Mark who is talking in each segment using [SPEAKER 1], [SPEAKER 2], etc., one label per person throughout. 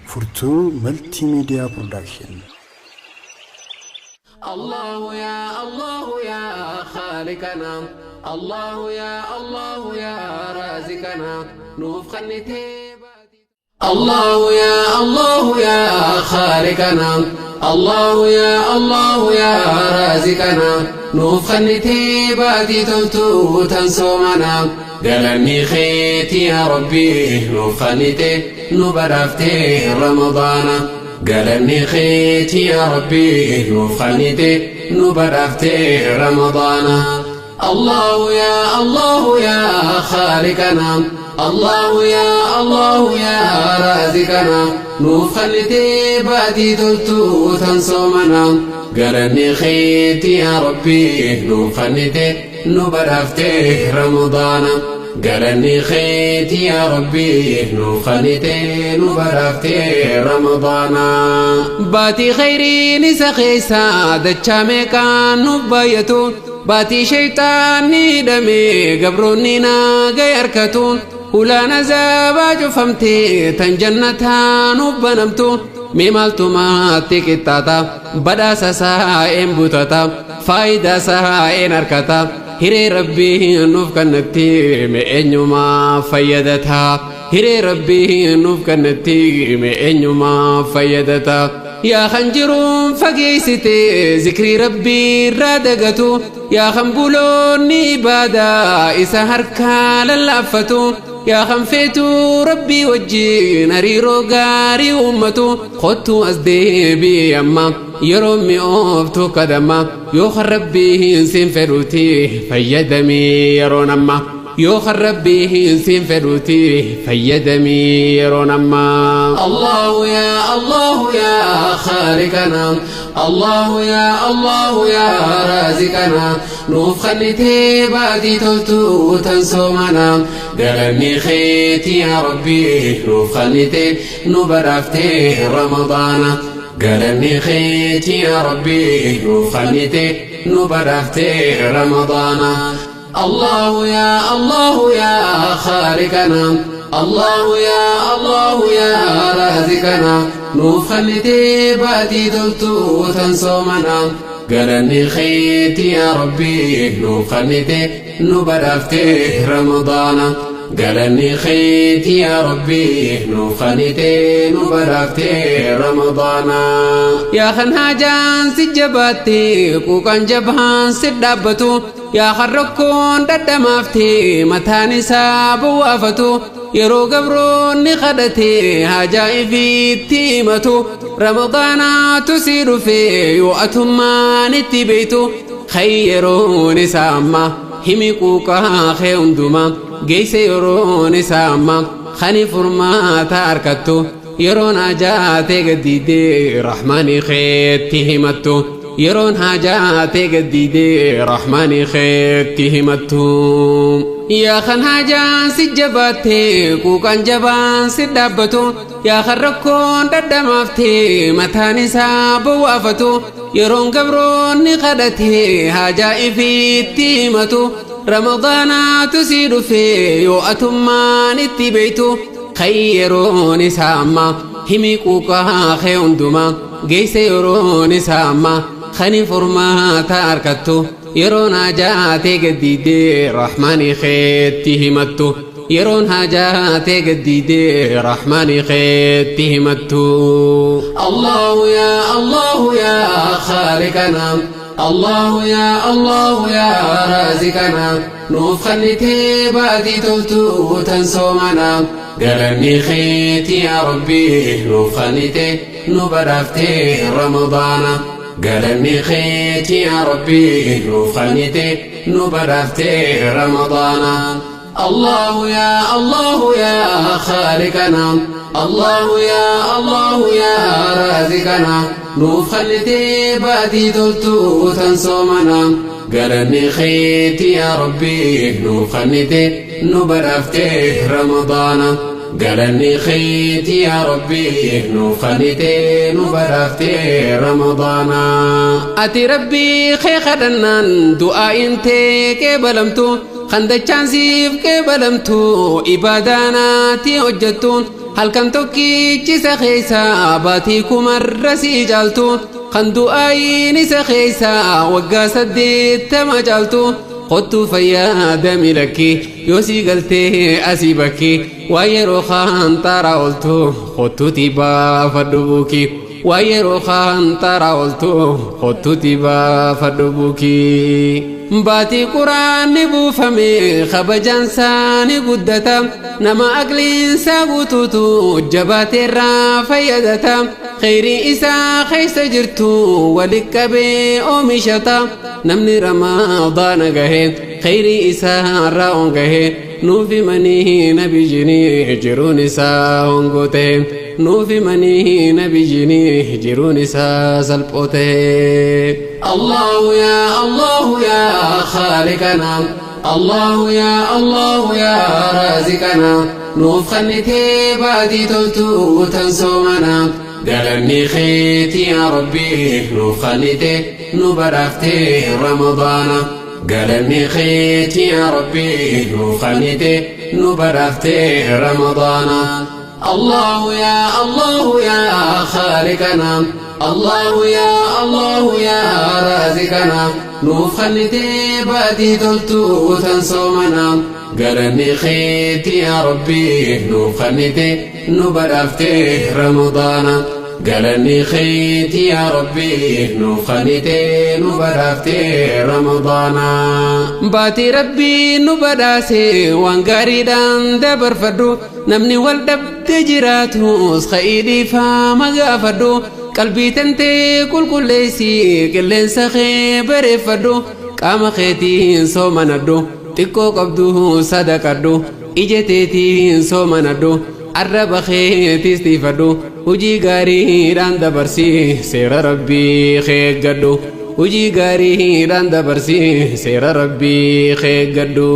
[SPEAKER 1] Furtuu Maltiimiidiyaa Production.
[SPEAKER 2] الله يا الله يا خالقنا، الله يا الله يا رازقنا، نوف خنتي. الله يا الله يا خالقنا، الله يا الله يا رازقنا، نوف خنتي باتي تلتو تنسومنا، قالني خيتي يا ربي نوف خنتي نبرفتي رمضان، قالني خيتي يا ربي نوف خنتي نبرفتي رمضان. الله يا الله يا خالقنا، الله يا الله يا رازقنا، نوف خنتي باتي تلتو تنسومنا، قالني خيتي يا ربي نوف خنتي نبرفتي رمضان، قالني خيتي يا ربي نوف خنتي نبرفتي رمضان. باتي خيري نسخيسا دچامي كان نبايتو، باتي شيطاني دمي قبروني ناقي أركتو، ولا نزابا جفمتي تنجنتا نبنمتو، ميمالتو تيكتاتا بداسا سائن بوتاتا فايدا سائن أركتا، هري ربي نوف كنتي مئنيوما فيدتا، هري ربي نوف كنتي مئنيوما فيدتا. يا خنجرون فقيستي ذكري ربي رادقتو، يا خنبولوني بادا إسا هركا للافتو، يا خنفيتو ربي وجي نريرو غاري أمتو، خطو أزدي بي أما يرومي أوفتو قدما، يو خربي سين فروتي فيدمي يرون أما، يو خربي سين فروتي فيدمي يرون أما. الله يا الله يا خالقنا، الله يا الله يا رازقنا، نوف خنتي بادي تلتو تنسومنا، قالني خيتي يا ربي نوف خنتي نبرفتي رمضان، قالني خيتي يا ربي نوف خنتي نبرفتي رمضان. الله يا الله يا خالقنا، الله يا الله يا رازقنا، نوف خنتي باتي تلتو تنسومنا، قالني خيتي يا ربي نوف خنتي نبرفتي رمضان، قالني خيتي يا ربي نوف خنتي نبرفتي رمضان. يا خنهاجان سجباتي كوكان جبهان سدابتو، يا خركون ددمافتي متاني سابو وافتو، يرو قبرون خدتي هاجاي في تيمتو، رمضان تسير في يؤتما نتبيتو، خيرون ساما همي كوكا خيوندما، جيس يرون ساما خني فرما تاركتو، يرون هاجاتي قديدي رحماني خيتي همتو، يرون هاجاتي قديدي رحماني خيتي همتو. يا خن هاجان سجباتي كوكان جبان سدابتو، يا خركون ددمافتي متاني سابو وافتو، يرون قبرون خدتي هاجاي في تيمتو، رمضان تسير في يؤتما نتبيتو، خيرون ساما همي كوكا خيوندما، جيس يرون ساما خني فرما تاركتو، يرون هاجاتي قديدي رحماني خيتي همتو، يرون هاجاتي قديدي رحماني خيتي همتو. الله يا الله يا خالقنا، الله يا الله يا رازقنا، نوف خنتي باتي تلتو تنسومنا، قالني خيتي يا ربي نوف خنتي نبرفتي رمضان، قالني خيتي يا ربي نوف خنتي نبرفتي رمضان. الله يا الله يا خالقنا، الله يا الله يا رازقنا، نوف خنتي باتي تلتو تنسومنا، قالني خيتي يا ربي نوف خنتي نبرفتي رمضان، قالني خيتي يا ربي نوف خنتي نبرفتي رمضان. أتي ربي خي خدنان دعاء انتي كبلمتو، خندچان سيف كبلمتو، إبادانا تي هجتون، Halkan tokkichi isa keessa baatii kumarra sii caaltu. Kan du'aayin isa keessa waggaa 80 caaltu. Kottu fayyadami lakki yoo sii galtee asii bakki. Waa yeroo kaan xaaraa ooltu kottuuti baafadhu buuki. Waa yeroo kaan xaaraa ooltu kottuuti baafadhu buuki. Baatii quraanni buufame kabajaansaa ni guddata. Nama aqliinsaa guutuutu jabaateerraa fayyadata. Kheyrii isaa keessa jirtu wali qabee oomishata. Namni ramadaana gahe kheyrii isaa irraa ongahe. Nuuf himanii nabiyyiin jiruun isaa hongoo ta'e. Nuuf himanii nabiyyiin jiruun isaa salphoo ta'e. Allahu yaa Allahu yaa Khaliqana. Allahu yaa Allahu yaa Raziqana. Nuuf kennitee baatii toltuu tan soomana. Galanni keeti yaa Rabbi nuuf kennite nu badhaaftee Ramadaana. Galanni keeti yaa Rabbi nuuf kennite nu badhaaftee Ramadaana. Allahu yaa Allahu yaa Khaliqana. Allahu yaa Allahu yaa Raziqana. Nuuf kennitee baatii toltuu tan soomana. Galanni keeti yaa Rabbi nuuf kennite nu badhaaftee Ramadaana. Galanni keeti yaa Rabbi nuuf kennite nu badhaaftee Ramadaana. Baatii Rabbii nu badhaase waan gaariidhaan dabarfadhu. Namni wal dhabdee jiraatus ka'ii dhiifama gaafadhu. Qalbii tantee qulqulleessi qilleensa kee bareeffadhu. Qaama keetiin soomanadhu. Xiqqoo qabdu sadaqadhu. Ija teetiin soomanadhu. Arraba keetiis tiifadhu. Hojii gaariidhaan dabarsi seera Rabbii eeggadhu. Hojii gaariidhaan dabarsi seera Rabbii eeggadhu.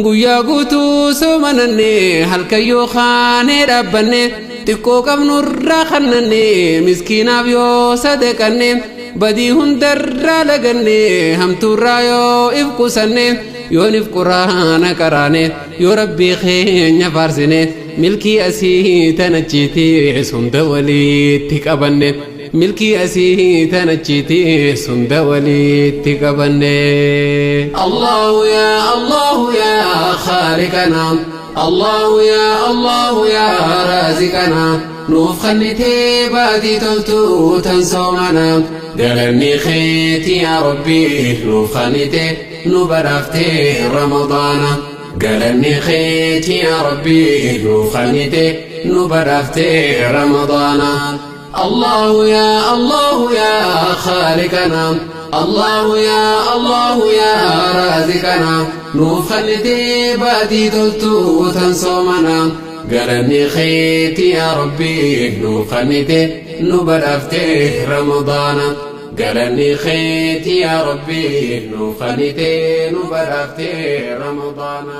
[SPEAKER 2] Guyyaa guutuu soomananne halkan yoo kaanee dhaabbanne xiqqoo qabnurraa kannanne miskiinaaf yoo sadaqanne badii hundarraa laganne hamtuurraa yoo if qusanne yoo nif quraana qaraane yoo Rabbii keenya faarsine milkii asii tanachiitiis hunda walitti qabanne. Milkii asii tanachiitiis hunda walitti qabanne. Allahu yaa Allahu yaa Khaliqana. Allahu yaa Allahu yaa Raziqana. Nuuf kennitee baatii toltuu tan soomana. Galanni keeti yaa Rabbi nuuf kennite nu badhaaftee Ramadaana. Galanni keeti yaa Rabbi nuuf kennite nu badhaaftee Ramadaana. Allahu yaa Allahu yaa Khaliqana. Allahu yaa Allahu yaa Raziqana. Nuuf kennitee baatii toltuu tan soomana. Galanni keeti yaa Rabbi nuuf kennite nu badhaaftee Ramadaana. Galanni keeti yaa Rabbi nuuf kennite nu badhaaftee Ramadaana.